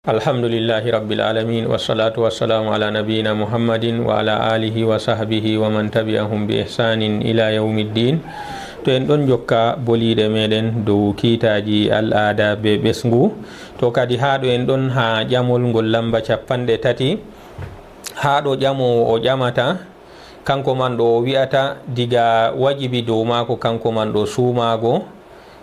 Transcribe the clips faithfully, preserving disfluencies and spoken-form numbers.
Alhamdulillahi Rabbil Alamin, wassalatu wassalamu ala nabiyyina Muhammadin wa ala alihi wa sahbihi wa man tabi'ahum bi ihsanin ila yawmiddin. To en ɗon jokka boliiɗe meɗen dow kiitaaji al'aada be ɓesngu, to kadi haa ɗo en ɗon haa ƴamol ngol lamba capanɗe tati, haa ɗo ƴamoowo o ƴamata, kanko man ɗo o wi'ata diga wajibi dow maako kanko man ɗo suumaago,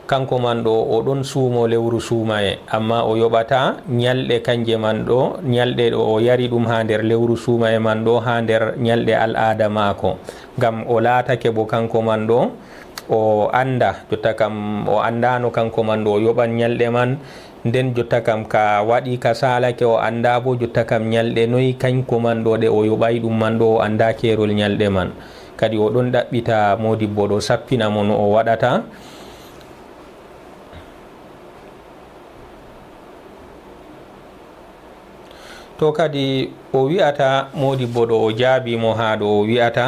kanko man ɗo o ɗon suumo lewru suumaye, amma o yoɓata nyalɗe kanje man ɗo, nyalɗe ɗo o yari ɗum haa nder lewru suumaye man ɗo, haa nder nyalɗe al'aada maako, ngam o laatake bo kanko man ɗo o annda, jotta kam o anndano kanko man ɗo o yoɓan nyalɗe man, nden jotta kam ka waɗi ka saalake o annda bo jotta kam nyalɗe noy kanko man ɗo ɗe o yoɓay ɗum man ɗo o annda keerol nyalɗe man. Kadi o ɗon ɗaɓɓita moodibbo ɗo sappina mo no o waɗata. To kadi o wi'ata moodibbo ɗo o jaabi mo haa ɗo o wi'ata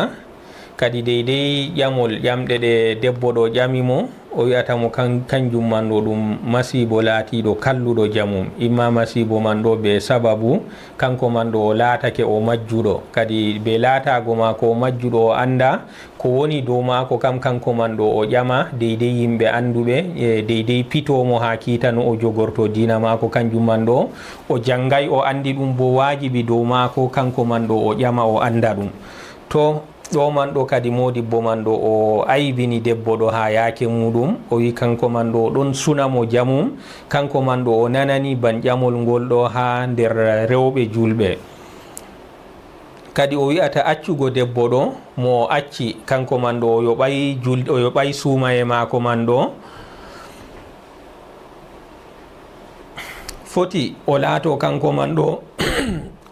kadi deydey ƴamol ƴamɗe ɗe debbo ɗo ƴami mo, o wi'ata mo kan-, kanjum man ɗo ɗum masiibo laatiiɗo kalluɗo jamum, imma masiibo man ɗo be sababu kanko man ɗo o laatake o majjuɗo, kadi be laataago maako o majjuɗo o annda ko woni dow maako kam kanko man ɗo o ƴama deydey yimɓe annduɓe, e deydey pito mo haa kiita no o jogorto diina maako kanjum man ɗo o janngay o anndi ɗum bo waajibi dow maako kanko man ɗo o ƴama o annda ɗum. To ɗo man ɗo kadi moodibbo man ɗo o aybini debbo ɗo haa yaake muuɗum, o wi kanko man ɗo o ɗon suna mo jamum, kanko man ɗo o nanani ban ƴamol ngol ɗo haa nder rewɓe juulɓe. Kadi o wi'ata accugo debbo ɗo mo o acci kanko man ɗo o yoɓay jul-, o yoɓay suumaye maako man ɗo. Foti o laato kanko man ɗo,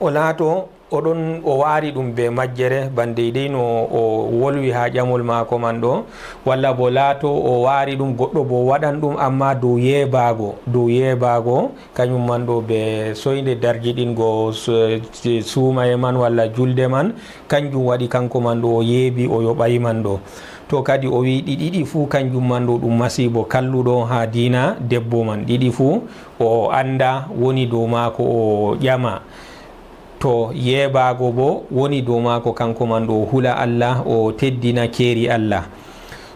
o laato o ɗon o waari ɗum be majjere, ban deydey no o wolwi haa ƴamol maako man ɗo, walla bo laato o waari ɗum goɗɗo bo waɗan ɗum, amma dow yeebaago, dow yeebaago, kanyum man ɗo be soynde darjiɗingo su-, suumaye man walla julde man, kanjum waɗi kanko man ɗo o yeebi o yoɓay man ɗo. To kadi o wi ɗi ɗiɗi fuu kanjum man ɗo ɗum masiibo kalluɗo haa diina debbo man, ɗiɗi fuu o annda woni dow maako o ƴama. To yeebaago bo woni dow maako kanko man ɗo o hula Allah, o teddina keeri Allah.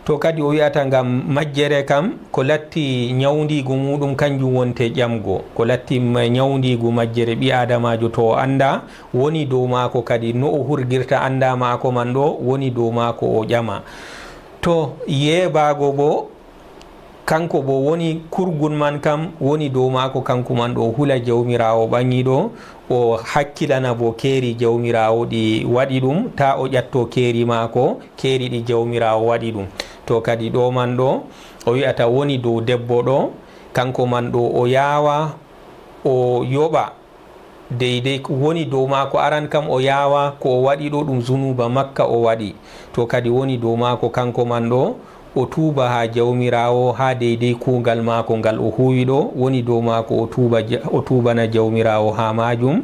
To kadi o wi'ata ngam majjere kam ko latti nyawndiigu muuɗum kanjum wonte ƴamgo, ko latti ma-, nyawndiigu majjere ɓii aadamaajo to o annda woni dow maako kadi no o hurgirta annda maako man ɗo woni dow maako o ƴama. To yeebaago bo kanko bo woni kurgun man kam woni dow maako kanko man ɗo o hula Jawmiraawo ɓaŋiiɗo, o hakkilana bo keeri Jawmiraawo ɗi waɗi ɗum, taa o ƴatto keeri maako, keeri ɗi Jawmiraawo waɗi ɗum. To kadi ɗo man ɗo o wi'ata woni dow debbo ɗo, kanko man ɗo o yaawa o yoɓa deydey ko woni dow maako. Aran kam o yaawa ko o waɗi ɗo ɗum zunuuba makka o waɗi. To kadi woni dow maako kanko man ɗo o tuuba haa Jawmiraawo haa deydey kuugal maako ngal o huuwi ɗo. Woni dow maako o tuuba Ja-, o tuubana Jawmiraawo haa maajum.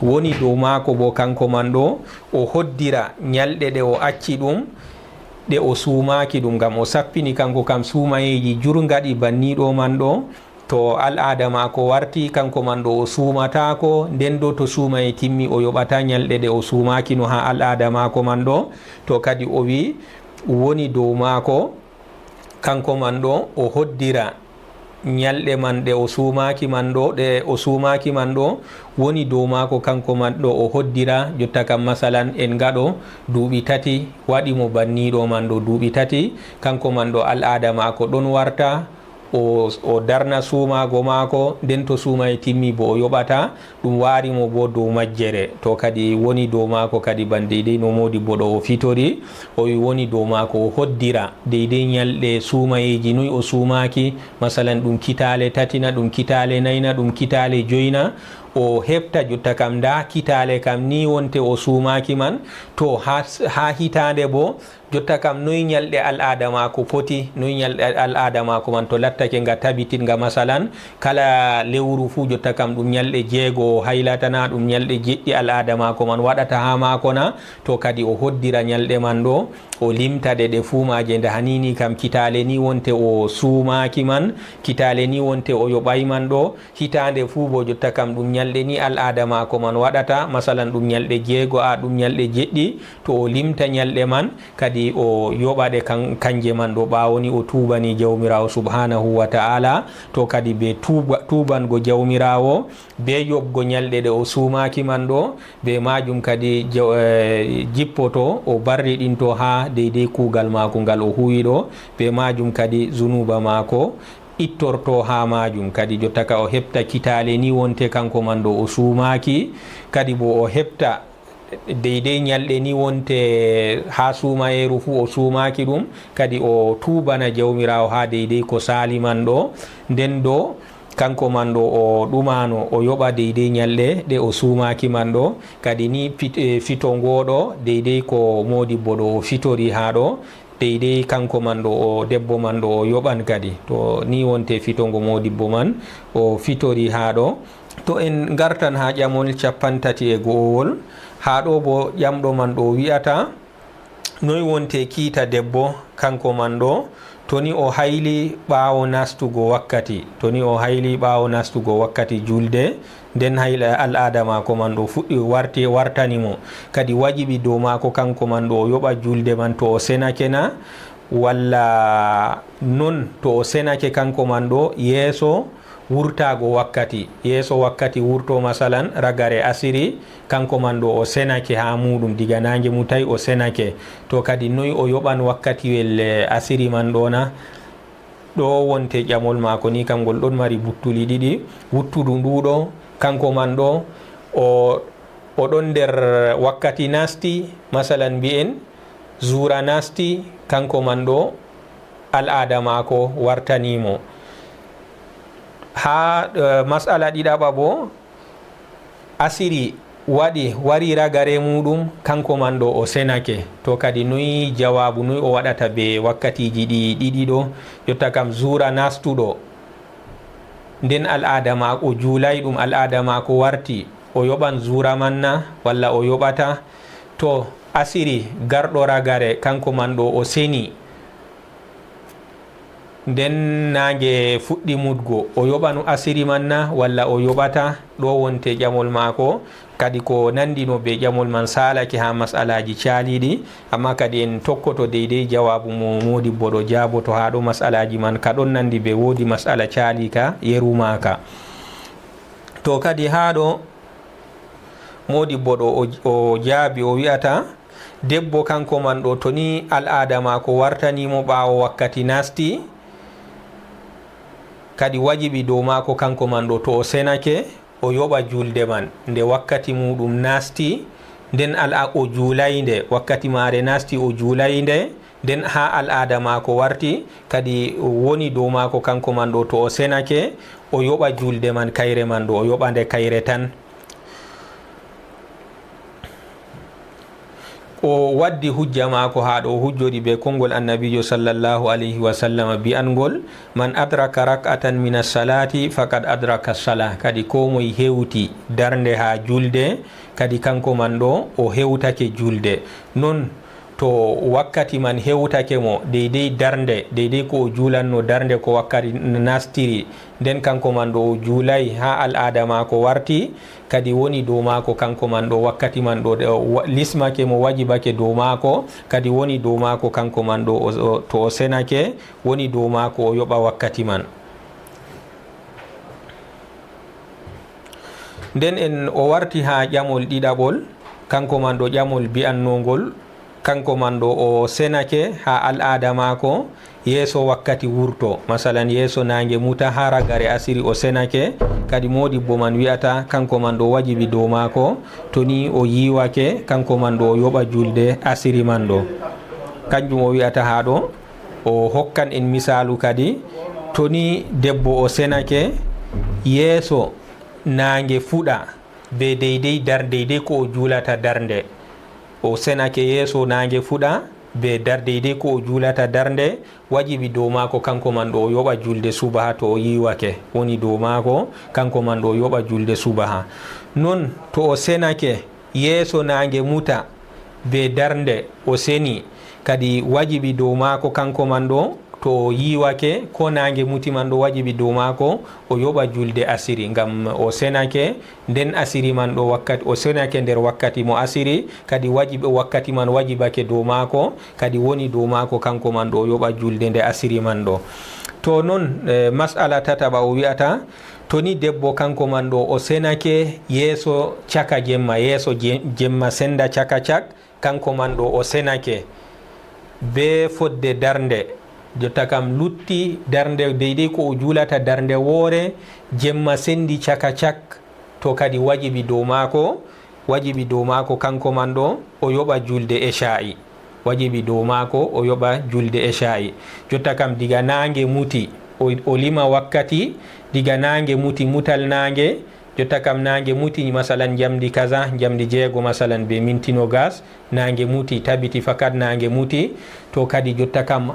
Woni dow maako bo kanko man ɗo o hoddira nyalɗe ɗe o acci ɗum, ɗe o suumaaki ɗum, ngam o sappini kanko kam suumayeeji jurgaɗi banni ɗo man ɗo. To al'aada maako warti, kanko man ɗo o suumataako, nden do to suumaye timmi, o yoɓata nyalɗe ɗe o suumaaki no haa al'aada maako man ɗo. To kadi o wi, woni dow maako, kanko man ɗo o hoddira nyalɗe man ɗe o suumaaki man ɗo, ɗe o suumaaki man ɗo, woni dow maako, kanko man ɗo o hoddira, jotta kam masalan en ngaɗo duuɓi tati, waɗi mo banni ɗo man ɗo duuɓi tati, kanko man ɗo al'aada maako ɗon warta, o, o darna suumaago maako, nden to suumaye timmi bo o yoɓata, ɗum waari mo bo dow majjere. To kadi woni dow maako kadi ban deydey no moodibbo ɗo o fitori, o wi woni dow maako o hoddira deydey nyalɗe suumayeeji noy o suumaaki, masalan ɗum kitaale tati na, ɗum kitaale nay na, ɗum kitaale joy na, o hefta jotta kam ndaa kitaale kam ni wonte o suumaaki man, to haa, haa hitaande bo Jotta kam, noy ñalɗe al'aada maako poti? Noy ñalɗe al'aada maako man to lattake nga tabitinga? Masalan, kala lewru fuu, jotta kam, ɗum ñalɗe jeego o haylata na, ɗum ñalɗe jeɗɗi al'aada maako man waɗata haa maako na? To kadi o hoddira ñalɗe man ɗo, o limta ɗe, ɗe fuu maaje, nda hanini kam, kitaale ni wonte o suumaaki man, kitaale ni wonte o yoɓay man ɗo, hitaande fuu bo, jotta kam, ɗum ñalɗe ni al'aada maako man waɗata, masalan, ɗum ñalɗe jeego, a ɗum ñalɗe jeɗɗi, to o limta ñalɗe man, kadi o yoɓa ɗe kan-, kanje man ɗo, ɓaawo ni o tuubani Jawmiraawo subhaanahu wa ta'ala, to kadi be tuuba-, tuubango Jawmiraawo, be yoɓgo ñalɗe ɗe o suumaaki man ɗo, be maajum kadi jaw-, eh, jippoto, o barriɗinto haa deydey kuugal maako ngal o huwi ɗo, be maajum kadi zunuuba maako ittorto haa maajum. Kadi jotta ka o heɓta kitaale ni wonte kanko man ɗo o suumaaki, kadi bo o heɓta deydey ñalɗe ni wonte haa suumayeeru fuu o suumaaki ɗum, kadi o tuubana Jawmiraawo haa deydey ko saali man ɗo. Nden ɗo, kanko man ɗo o ɗumaano o yoɓa deydey ñalɗe ɗe o suumaaki man ɗo, kadi ni fit-, eh, fito ngoo ɗo, deydey ko moodibbo ɗo o fitori haa ɗo, deydey kanko man ɗo o debbo man ɗo o yoɓan kadi. To ni wonte fito ngo moodibbo man o fitori haa ɗo. To en ngartan haa ƴamol cappanɗe tati e go'owol, haa ɗo bo ƴamɗo man ɗo wi'ata, noy wonte kiita debbo kanko man ɗo, to ni o hayli ɓaawo nastugo wakkati, to ni o hayli ɓaawo nastugo wakkati julde, nden hayla al'aada maako man ɗo fuɗɗi warti, wartani mo. Kadi wajibi dow maako kanko man ɗo o yoɓa julde man to o senake na, walla non to o senake kanko man ɗo yeeso wurtaago wakkati, yeeso wakkati wurto, masalan, ragare asiri, kanko man ɗo o senake haa muuɗum, diga naange mutay o senake. To kadi noy o yoɓan wakkatiwel, eh, asiri man ɗo na? Ɗo wonte ƴamol maako ni, kam ngol ɗon mari buttuli ɗiɗi. Wuttudu ndu ɗo, kanko man ɗo o, o ɗon nder wakkati nasti, masalan mbi'en zuura nasti, kanko man ɗo al'aada maako wartani mo. Haa, eh, mas'ala ɗiɗaɓa bo, asiri waɗi, wari ragare muuɗum, kanko man ɗo o senake. To kadi noy jawaabu, noy o waɗata be wakkatiiji ɗi ɗiɗi ɗo? Jotta kam zuura nastuɗo, nden al'aada maako, o juulay ɗum, al'aada maako warti, o yoɓan zuura man na, walla o yoɓata? To asiri garɗo ragare, kanko man ɗo o seni, nden naange fuɗɗi mutgo, o yoɓanu asiri man na, walla o yoɓata? Ɗo wonte ƴamol maako, kadi ko nandino be ƴamol man saalake haa mas'alaaji caaliiɗi, amma kadi en tokkoto deydey jawaabu mo moodibbo ɗo jaaboto haa ɗo. Mas'alaaji man ka ɗon nandi be woodi mas'ala caaliika yerumaaka. To kadi haa ɗo moodibbo ɗo o, o jaabi, o wi'ata, debbo kanko man ɗo, to ni al'aada maako wartani mo ɓaawo wakkati nasti, kadi wajibi dow maako kanko man ɗo, to o senake, o yoɓa julde man nde wakkati muuɗum nasti, nden al'a-, o juulay nde, wakkati maare nasti, o juulay nde, nden haa al'aada maako warti, kadi woni dow maako kanko man ɗo, to o senake, o yoɓa julde man kayre man ɗo, o yoɓa nde kayre tan. O waddi hujja maako haa ɗo, o hujjori be konngol Annabiijo sallallahu alayhi wa sallam bi'anngol, "Man adraka rak'atan mina salati faqad adraka salah." Kadi koo moy hewti darnde haa julde, kadi kanko man ɗo o hewtake julde. Non to wakkati man hewtake mo, deydey darnde, deydey ko o juulanno darnde ko wakkati nastiri, nden kanko man ɗo o juulay haa al'aada maako warti, kadi woni dow maako kanko man ɗo, wakkati man ɗo, ɗe o wa-, lismake mo, wajibake dow maako, kadi woni dow maako kanko man ɗo, o, o, to o senake, woni dow maako o yoɓa wakkati man. Nden en o warti haa ƴamol ɗiɗaɓol, kanko man ɗo ƴamol bi'annoongol, kanko man ɗo o senake haa al'aada maako, yeeso wakkati wurto, masalan, yeeso naange muta haa ragare asiri o senake, kadi moodibbo man wi'ata kanko man ɗo wajibi dow maako, to ni o yiiwake, kanko man ɗo o yoɓa julde asiri man ɗo. Kanjum o wi'ata haa ɗo, o hokkan en misaalu kadi, to ni debbo o senake yeeso naange fuɗa, be deydey dar-, deydey ko o juulata darnde. O senake yeeso naange fuɗa, be darde, dey ko o juulata darnde, wajibi dow maako kanko man ɗo o yoɓa julde subaha to o yiiwake. Woni dow maako kanko man ɗo o yoɓa julde subaha. Non to o senake, yeeso naange muta be darnde o seni, kadi wajibi dow maako kanko man ɗo to o yiiwake, ko naange muti man ɗo wajibi dow maako o yoɓa julde asiri, ngam o senake nden asiri man ɗo wakkati, o senake nder wakkati mo asiri, kadi wajibi, wakkati man wajibake dow maako, kadi woni dow maako kanko man ɗo o yoɓa julde nde asiri man ɗo. To non, eh, mas'ala tataɓa o wi'ata, to ni debbo kanko man ɗo o senake yeeso caka jemma, yeeso je-, jemma senda caka cak, kanko man ɗo o senake be fodde darnde. Jotta kam lutti darnde, deydey ko o juulata darnde woore, jemma sendi caka cak, to kadi wajibi dow maako, wajibi dow maako kanko man ɗo o yoɓa julde esha'i. Wajibi dow maako o yoɓa julde esha'i. Jotta kam diga naange muti, o, o lima wakkati, diga naange muti, mutal naange, jotta kam naange muti, masalan, njamdi kaza, njamdi jeego, masalan, be minti nogas, naange muti, tabiti fakat naange muti, to kadi jotta kam,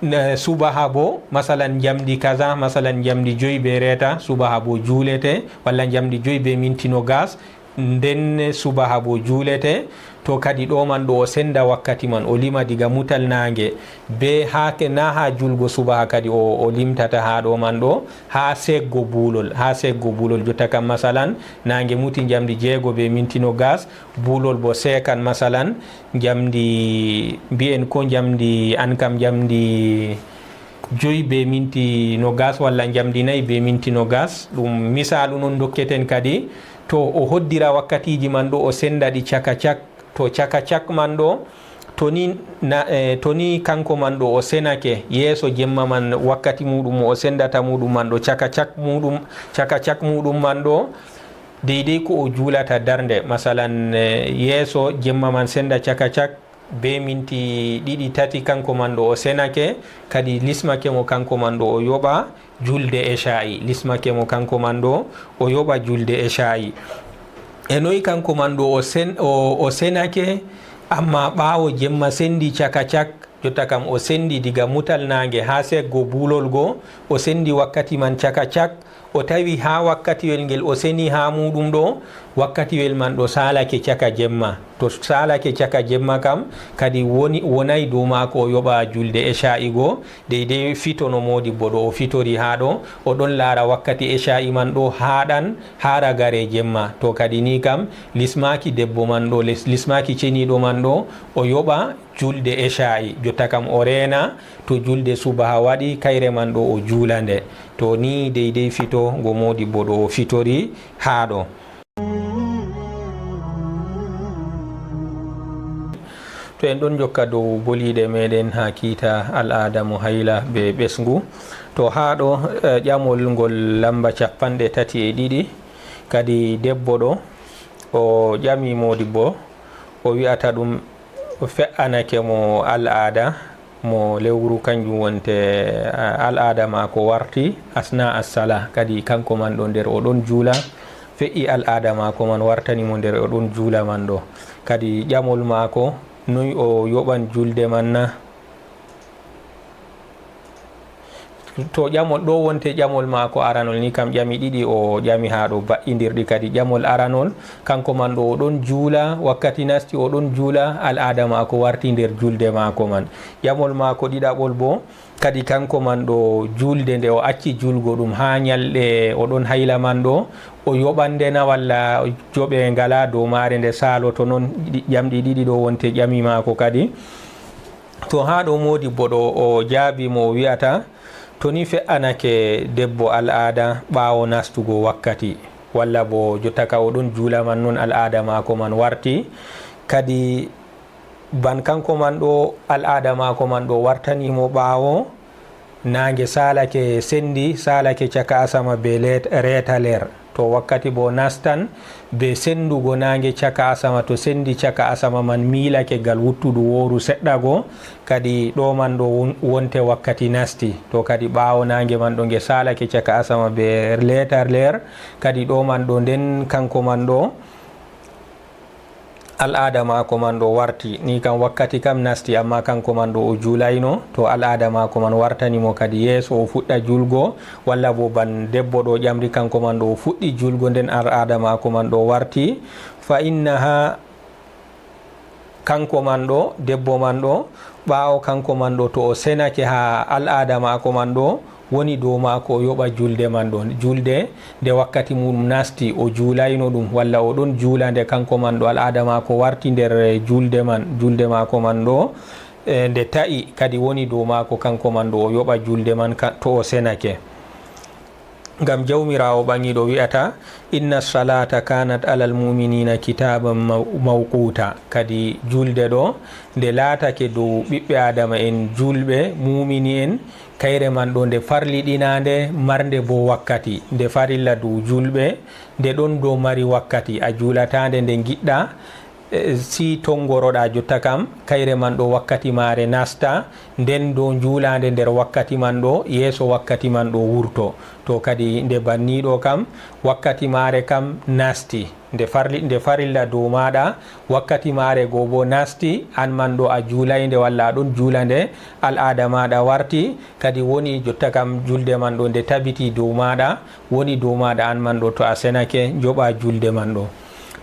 eh, subaha bo, masalan, njamdi kaza, masalan, njamdi joyi be reeta, subaha bo juulete, walla njamdi joyi be minti nogas, nden subaha bo juulete, to kadi ɗo man ɗo o senda wakkati man, o lima diga mutal naange, be haa ke-, na haa julgo subaha kadi o, o limtata haa ɗo man ɗo, haa seggo buulol, haa seggo buulol. Jotta kam, masalan, naange muti njamdi jeego be minti nogas, buulol bo seekan, masalan, njamdi, mbi'en ko njamdi, an kam njamdi joyi be minti nogas walla njamdi nayi be minti nogas. Ɗum misaalu non dokketen kadi. To o hoddira wakkatiiji man ɗo, o senda ɗi caka cak, to caka cak man ɗo, to ni na, eh, to ni kanko man ɗo o senake yeeso jemma man, wakkati muɗum mo o sendata muɗum man ɗo, caka cak muɗum, caka cak muɗum man ɗo, deydey ko o juulata darnde, masalan, eh, yeeso jemma man senda caka cak be minti ɗiɗi, tati, kanko man ɗo o senake, kadi lismake mo kanko man ɗo o yoɓa julde esha'i, lismake mo kanko man ɗo o yoɓa julde esha'i. E noyi kanko man ɗo o sen-, o, o senake, amma ɓaawo jemma sendi caka cak, jotta kam o sendi diga mutal naange haa seggo buulol go, o sendi wakkati man caka cak, o tawi haa wakkatiwel ngel o seni haa muɗum ɗo, wakkatiwel man ɗo saalake caka jemma. To saalake caka jemma kam, kadi woni, wonay dow maako o yoɓa julde esha'i go, deydey fito no moodibbo ɗo o fitori haa ɗo, o ɗon laara wakkati esha'i man ɗo haaɗan haa ragare jemma. To kadi ni kam, lismaaki debbo man ɗo, lis-, lismaaki ceniiɗo man ɗo, o yoɓa julde esha'i. Jotta kam o reena, to julde subaha waɗi, kayre man ɗo o juula nde. To ni deydey fito ngo moodibbo ɗo o fitori haa ɗo. To en ɗon jokka dow boliiɗe meɗen haa kiita al'aada mo hayla be ɓesngu. To haa ɗo, eh, ƴamol ngol lamba cappanɗe tati e ɗiɗi, kadi debbo ɗo, o ƴami moodibbo, o wi'ata ɗum, fe'anake mo al'aada mo lewru, kanjum wonte, eh, al'aada maako warti asna as-sala, kadi kanko man ɗo nder o ɗon juula, fe'i al'aada maako man wartani mo nder o ɗon juula man ɗo. Kadi ƴamol maako, noy o yoɓan julde man na? To ƴamol ɗo wonte ƴamol maako aranol ni kam ƴami ɗiɗi o ƴami haa ɗo ba'indirɗi. Kadi ƴamol aranol, kanko man ɗo o ɗon juula, wakkati nasti o ɗon juula, al'aada maako warti nder julde maako man. Ƴamol maako ɗiɗaɓol bo, kadi kanko man ɗo julde nde o acci julgo ɗum haa nyalɗe o ɗon hayla man ɗo, o yoɓan nde na walla joɓe ngala dow maare nde saaloto non? Ɗi-, ƴamɗi ɗiɗi ɗo wonte ƴami maako kadi. To haa ɗo moodibbo ɗo o jaabi mo o wi'ata, to ni fe'anake debbo al'aada ɓaawo nastugo wakkati, walla bo jotta ka o ɗon juula man non al'aada maako man warti, kadi ban kanko man ɗo al'aada maako man ɗo wartani mo ɓaawo, naange saalake sendi, saalake caka asama be leet-, reeta leer. To wakkati bo nastan be sendugo naange caka asama, to sendi caka asama man miilake gal wuttudu wooru seɗɗa go, kadi ɗo man ɗo won-, wonte wakkati nasti. To kadi ɓaawo naange man ɗo nge saalake caka asama be leeta leer, kadi ɗo man ɗo nden kanko man ɗo Al'aada maako man ɗo warti, ni kam wakkati kam nasti, amma kanko man ɗo o juulayno, to al'aada maako man wartani mo kadi yeeso o fuɗɗa juulgo, walla bo ban debbo ɗo ƴamri kanko man ɗo o fuɗɗi juulgo, nden al'aada maako man ɗo warti, fa innaha, kanko man ɗo, debbo man ɗo, ɓaawo kanko man ɗo, to o senake haa al'aada maako man ɗo, woni dow maako o yoɓa julde man ɗo. Julde nde wakkati muɗum nasti, o juulayno ɗum, walla o ɗon juula nde kanko man ɗo al'aada maako warti nder julde man, julde maako man ɗo, e, nde ta'i, kadi woni dow maako kanko man ɗo o yoɓa julde man ka, to o senake. Ngam Jawmiraawo Ɓaŋiiɗo wi'ata, "Inna salata kanat alal mu'minina kitaban maw-, mawquta." Kadi julde ɗo, nde laatake dow ɓiɓɓe Aadama en julɓe, muumini en, kayre man ɗo nde farliɗinaande, marnde bo wakkati. Nde farilla dow julɓe, nde ɗon dow mari wakkati. A juulataande nde ngiɗɗa, e, si tongoroɗa jotta kam, kayre man ɗo wakkati maare nasta, nden dow juulaande nder wakkati man ɗo, yeeso wakkati man ɗo wurto. To kadi nde banniiɗo kam, wakkati maare kam nasti. Nde farli-, nde farilla dow maaɗa, wakkati maare go bo nasti, an man ɗo a juulaynde walla a ɗon juula nde, al'aada maaɗa warti, kadi woni jotta kam julde man ɗo nde tabiti dow maaɗa, woni dow maaɗa an man ɗo to a senake, joɓa julde man ɗo.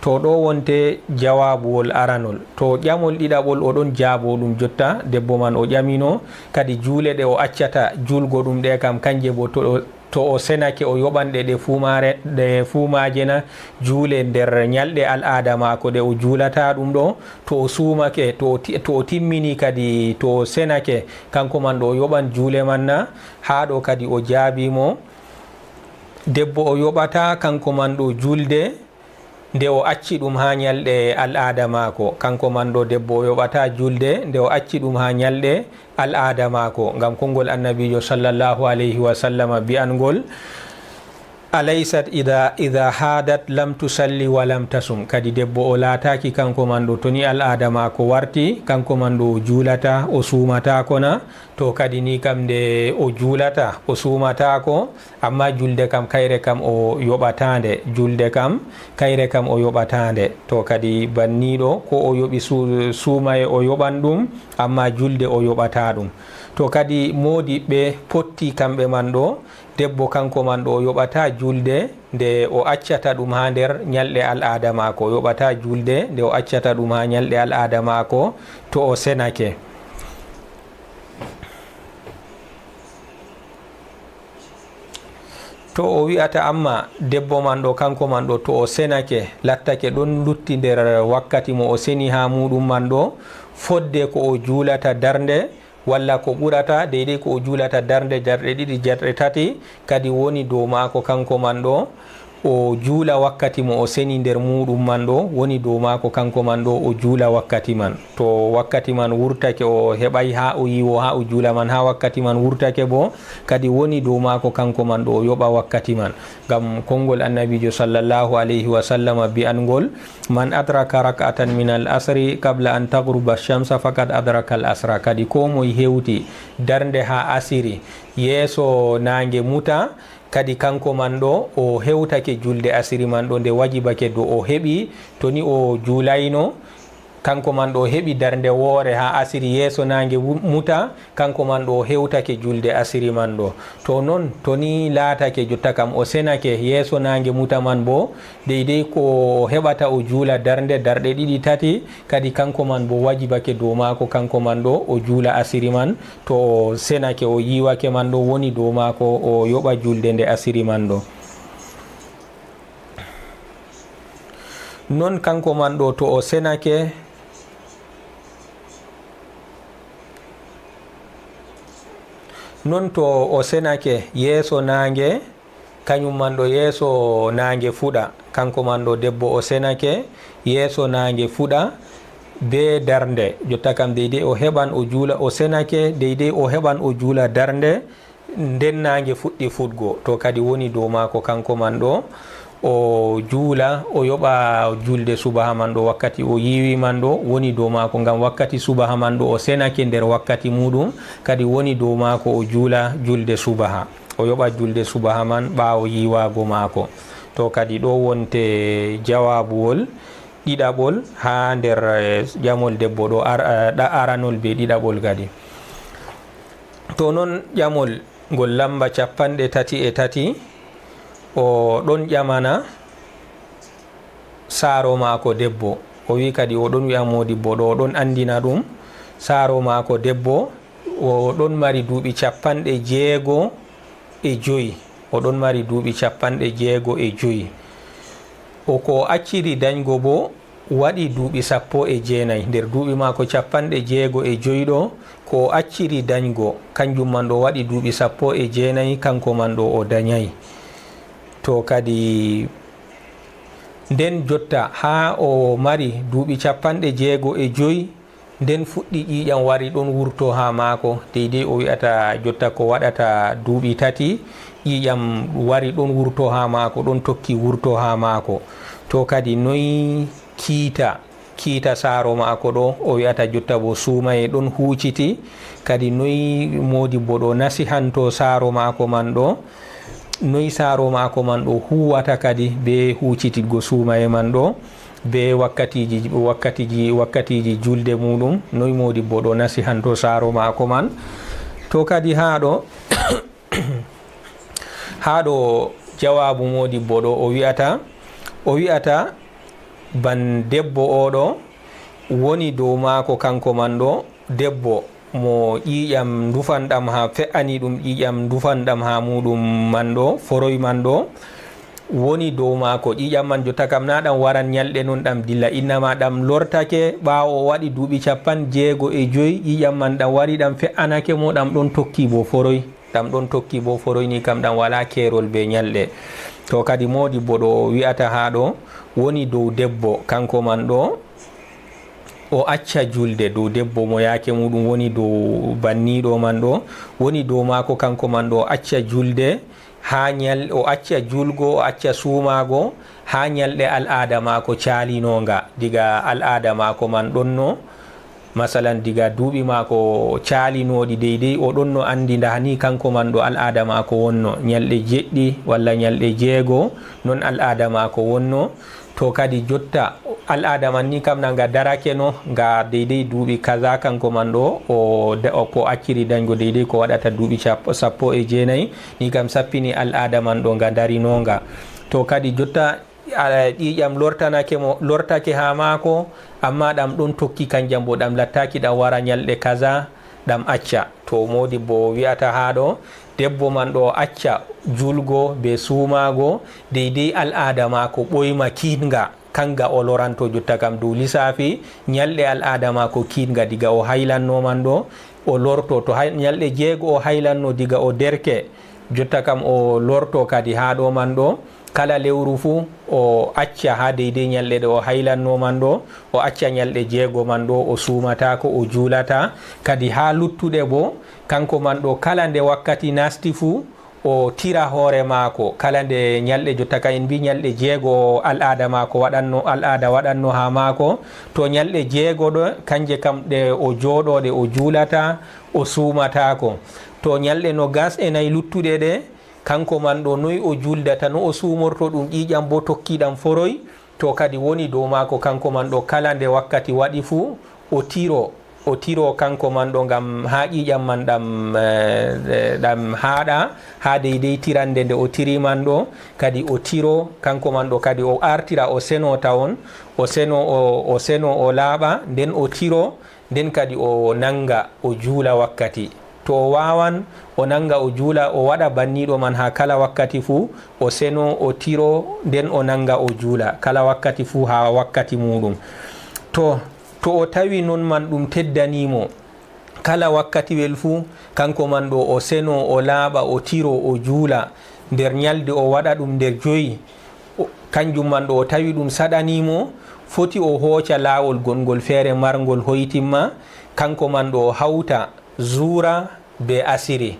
To ɗo wonte jawaabuwol aranol. To ƴamol ɗiɗaɓol o ɗon jaabo ɗum jotta, debbo man o ƴamino, kadi juule ɗe o accata juulgo ɗum ɗe kam kanje bo to ɗo to o senake, o yoɓan ɗe, ɗe fuu maare, ɗe fuu maaje na juule nder nyalɗe al'aada maako ɗe o juulata ɗum ɗo, to o suumake, to o ti-, to o timmini kadi, to o senake, kanko man ɗo o yoɓan juule man na? Haa ɗo kadi o jaabi mo, debbo o yoɓata kanko man ɗo julde, nde o acci ɗum haa nyalɗe al'aada maako. Kanko man ɗo debbo o yoɓata julde nde o acci ɗum haa nyalɗe al'aada maako. Ngam konngol Annabiijo sallallahu alayhi wa sallama bi'angol, "Alaysat idha, idha hadat lam tusalli wa lam tasum." Kadi debbo o laataaki kanko man ɗo, to ni al'aada maako warti, kanko man ɗo o juulata, o suumataako na? To kadi ni kam nde o juulata, o suumataako, amma julde kam kayre kam o yoɓataande, julde kam kayre kam o yoɓataande. To kadi banniiɗo, ko o yoɓi su-, suumaye o yoɓan ɗum, amma julde o yoɓata ɗum. To kadi moodiɓɓe potti kamɓe man ɗo, debbo kanko man ɗo o yoɓata julde nde o accata ɗum haa nder nyalɗe al'aada maako, o yoɓata julde nde o accata ɗum haa nyalɗe al'aada maako, to o senake. To o wi'ata amma debbo man ɗo, kanko man ɗo, to o senake, lattake ɗon lutti nder wakkati mo o seni haa muuɗum man ɗo, fodde ko o juulata darnde, walla ko ɓurata, deydey ko o juulata darnde, jarɗe ɗiɗi, jarɗe tati, kadi woni dow maako kanko man ɗo, o juula wakkati mo o seni nder muuɗum man ɗo, woni dow maako kanko man ɗo, o juula wakkati man. To wakkati man wurtake, o heɓay haa o yiwo, haa o juula man, haa wakkati man wurtake bo, kadi woni dow maako kanko man ɗo, o yoɓa wakkati man. Ngam konngol Annabiijo sallallahu alayhi wa sallama bi'angol, "Man adraka rak'atan min al asri qabla an taghruba shamsa faqad adraka al asra." Kadi koo moy hewti darnde haa asiri, yeeso naange muta, kadi kanko man ɗo o hewtake julde asiri man ɗo nde wajibake dow o heɓi, to ni o juulayno, kanko man ɗo o heɓi darnde woore haa asiri yeeso naange wu-, muta, kanko man ɗo o hewtake julde asiri man ɗo. To non, to ni laatake jotta kam o senake yeeso naange muta man bo, deydey ko o heɓata o juula darnde, darɗe ɗiɗi, tati, kadi kanko man bo wajibake dow maako, kanko man ɗo o juula asiri man, to o senake, o yiiwake man ɗo, woni dow maako o yoɓa julde nde asiri man ɗo. Non kanko man ɗo to o senake, non to o senake yeeso naange, kañum man ɗo yeeso naange fuɗa, kanko man ɗo debbo o senake yeeso naange fuɗa bee darnde, jotta kam deydey o heɓan o juula, o senake deydey o heɓan o juula darnde, nden naange fuɗɗi fuɗgo, to kadi woni dow maako kanko man ɗo, o juula, o yoɓa julde subaha man ɗo, wakkati o yiiwi man ɗo, woni dow maako, ngam wakkati subaha man ɗo o senake nder wakkati muuɗum, kadi woni dow maako o juula julde subaha. O yoɓa julde subaha man ɓaawo yiiwaago maako. To kadi ɗo wonte jawaabuwol. ɗiɗaɓol haa nder, eh, ƴamol debbo ɗo ar-, eh, ɗa-, aranol be ɗiɗaɓol kadi. To non ƴamol ngol lamba capanɗe tati e tati, o ɗon ƴamana saaro maako debbo. O wi kadi o ɗon wi'a modibbo ɗo, o ɗon andina ɗum saaro maako debbo, o ɗon mari duuɓi capanɗe jeego e joyi. O ɗon mari duuɓi capanɗe jeego e joyi. O ko o acciri danygo bo waɗi duuɓi sappo e jeenayi. Nder duuɓi maako capanɗe jeego e joyi ɗo, ko o acciri danygo, kanjum man ɗo waɗi duuɓi sappo e jeenayi, kanko man ɗo o danyayi. To kadi, nden jotta haa o mari duuɓi capanɗe jeego e joyi, nden fuɗɗi ƴiiƴam wari ɗon wurto haa maako, deydey o wi'ata jotta ko waɗata duuɓi tati, ƴiiƴam wari ɗon wurto haa maako, ɗon tokki wurto haa maako. To kadi noy kiita, kiita saaro maako ɗo, o wi'ata jotta bo suumaye ɗon huuciti, kadi noy modibbo ɗo nasihanto saaro maako man ɗo, noy saaro maako man ɗo huuwata kadi be huucititgo suumaye man ɗo, be wakkatiji, wakkatiji, wakkatiji julde muɗum, noy modibbo ɗo nasihanto saaro maako man. To kadi haa ɗo, haa ɗo jawaabu modibbo ɗo o wi'ata, o wi'ata ban debbo o ɗo woni dow maako kanko man ɗo, debbo mo ƴiiƴam ndufanɗam haa fe'ani ɗum, ƴiiƴam ndufanɗam haa muɗum man ɗo, foroy man ɗo, woni dow maako. Ƴiiƴam man jotta kam na ɗam waran nyalɗe non ɗam dilla, innama ɗam lortake ɓaawo o waɗi duuɓi capan jeego e joyi, ƴiiƴam man ɗam wari ɗam fe'anake mo, ɗam ɗon tokki bo foroy. Ɗam ɗon tokki bo foroy ni kam ɗam wala keerol be nyalɗe. To kadi modibbo ɗo o wi'ata haa ɗo woni dow debbo, kanko man ɗo o acca julde, dow debbo mo yaake muɗum woni dow banniɗo man ɗo, woni dow maako kanko man ɗo o acca julde haa nyal-, o acca julgo, o acca suumaago haa nyalɗe al'aada maako caalinonga, diga al'aada maako man ɗonno, masalan, diga duuɓi maako caalinooɗi deydey, o ɗonno anndi nda ni kanko man ɗo al'aada maako wonno, nyalɗe jeɗɗi walla nyalɗe jeego, non al'aada maako wonno. To kadi jotta al'aada man ni kam na nga darakeno, nga deydey duuɓi kaza kanko man ɗo, o da-, o ko acciri danygo deydey ko waɗata duuɓi cap-, sappo e jeenayi, ni kam sappini al'aada man ɗo nga darinonga. To kadi jotta, a, ƴiiƴam lortanake mo, lortake haa maako, amma ɗam ɗon tokki kanjam bo, ɗam lattaki ɗam wara nyalɗe kaza, ɗam acca. To modibbo wi'ata haa ɗo, debbo man ɗo acca julgo be suumaago, deydey al'aada maako ɓoyma kiiɗnga, kanga o loranto jotta kam dow lisaafi nyalɗe al'aada maako kiiɗnga diga o haylanno man ɗo, o lorto. To hay-, nyalɗe jeego o haylanno diga o derke, jotta kam o lorto kadi haa ɗo man ɗo, kala lewru fuu o acca haa deydey nyalɗe ɗe o haylanno man ɗo, o acca nyalɗe jeego man ɗo, o suumataako, o juulata. Kadi haa luttuɗe bo, kanko man ɗo, kala nde wakkati nasti fuu, o tira hoore maako. Kala nde nyalɗe, jotta kam en mbi nyalɗe jeego al'aada maako waɗanno, al'aada waɗanno haa maako. To nyalɗe jeego ɗo, kanje kam ɗe o jooɗo, ɗe o juulata, o suumataako. To nyalɗe nogas e nayi luttuɗe ɗe, kanko man ɗo, noy o juldata, no o suumorto ɗum ƴiiƴam bo tokki ɗam foroy, to kadi woni dow maako kanko man ɗo, kala nde wakkati waɗi fuu, o tiro, o tiro kanko man ɗo ngam haa ƴiiƴam man ɗam, eh, ɗam haaɗa, haa deydey tirande nde o tiri man ɗo, kadi o tiro kanko man ɗo, kadi o artira o seno tawon, o seno, o, o seno o laaɓa, nden o tiro, nden kadi o nanga o juula wakkati. To o waawan, o nanga o juula, o waɗa banniiɗo man haa kala wakkati fuu, o seno, o tiro, nden o nanga o juula kala wakkati fuu haa wakkati muuɗum. To, to o tawi non man ɗum teddanii mo, kala wakkatiwel fuu, kanko man ɗo o seno, o laaɓa, o tiro, o juula, nder nyalde o waɗa ɗum nder joyi, o, kanjum man ɗo o tawi ɗum saɗanii mo, foti o hooca laawol gonngol feere marngol hoytimma, kanko man ɗo o hawta zuura be asiri.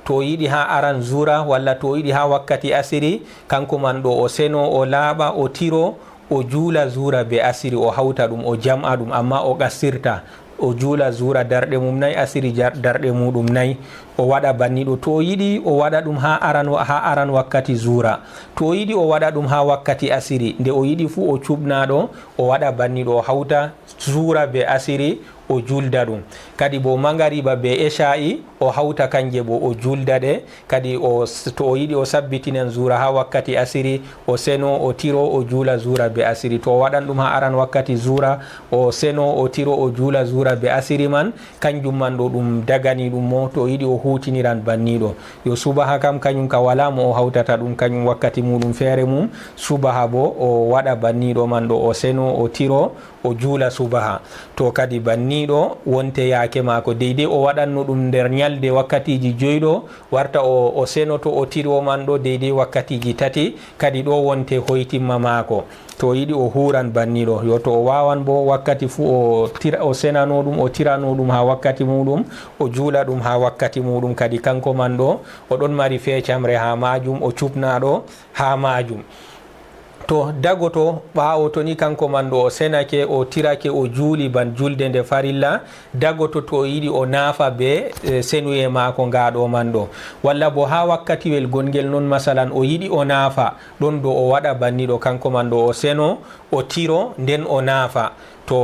To o yiɗi haa aran zuura, walla to o yiɗi haa wakkati asiri, kanko man ɗo o seno, o laaɓa, o tiro, o juula zuura be asiri, o hawta ɗum, o jam'a ɗum, amma o qassirta. O juula zuura darɗe mum nayi, asiri jar-, darɗe muɗum nayi. O waɗa banniɗo. To o yiɗi, o waɗa ɗum haa aran, haa aran wakkati zuura. To o yiɗi, o waɗa ɗum haa wakkati asiri. Nde o yiɗi fuu, o cuɓna ɗo, o waɗa banniɗo, o hawta zuura be asiri, o julda ɗum. Kadi bo mangariba be esha'i, o hawta kanje bo, o julda ɗe. Kadi o s-, to o yiɗi, o sabbitinan zuura haa wakkati asiri, o seno, o tiro, o juula zuura be asiri. To o waɗan ɗum haa aran wakkati zuura, o seno, o tiro, o juula zuura be asiri man, kanjum man ɗo ɗum dagani ɗum mo. To o yiɗi, o huutiniran banniɗo. Yo subaha kam, kanyum ka wala mo o hawtata ɗum, kanyum wakkati muɗum feere mum. Subaha bo o waɗa banniɗo man ɗo, o seno, o tiro, o juula subaha. To kadi banniɗo wonte yaake maako, deydey o waɗanno ɗum nder nyalde wakkatiiji joy ɗo, warta o, o senoto, o tiro man ɗo deydey wakkatiiji tati, kadi ɗo wonte hoytimma maako. To o yiɗi, o huuran banniɗo. Yo to o waawan bo wakkati fuu o tira, o senano ɗum, o tirano ɗum haa wakkati muɗum, o juula ɗum haa wakkati muɗum. Kadi kanko man ɗo, o ɗon mari feecamre haa maajum, o cuɓna ɗo haa maajum. To dagoto ɓaawo to ni kanko man ɗo o senake, o tirake, o juuli ban julde nde farilla, dagoto to o yiɗi o naafa be, e, senuye maako gaa ɗo man ɗo. Walla bo haa wakkatiwel gongel non, masalan, o yiɗi o naafa, ɗon ɗo o waɗa banniɗo kanko man ɗo o seno, o tiro, nden o naafa. To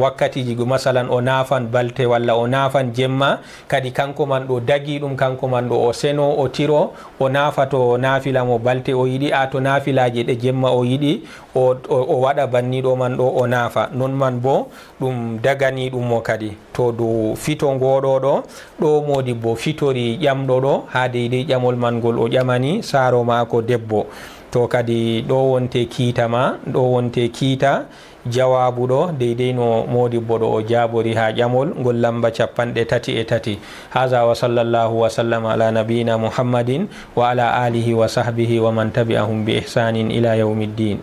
wakkatiiji go, masalan, o naafan balte walla o naafan jemma, kadi kanko man ɗo dagi ɗum, kanko man ɗo o seno, o tiro, o naafa to naafila mo balte o yiɗi, a to naafilaaje ɗe jemma o yiɗi, o, o, o waɗa banniɗo man ɗo o naafa. Non man bo ɗum dagani ɗum mo kadi. To dow fito ngooɗo ɗo, ɗo moodibbo fitori ƴamɗo ɗo, haa deydey ƴamol man ngol o ƴamani saaro maako debbo. To kadi ɗo wonte kiita ma, ɗo wonte kiita, jawaabu ɗo, deydey no moodibbo ɗo o jaabori haa ƴamol ngol lamba cappanɗe tati e tati. Haza wa sallallahu wa sallam ala nabiyina Muhammadin wa ala alihi wa sahbihi wa man tabi'ahum bi ihsanin ila yawmiddin.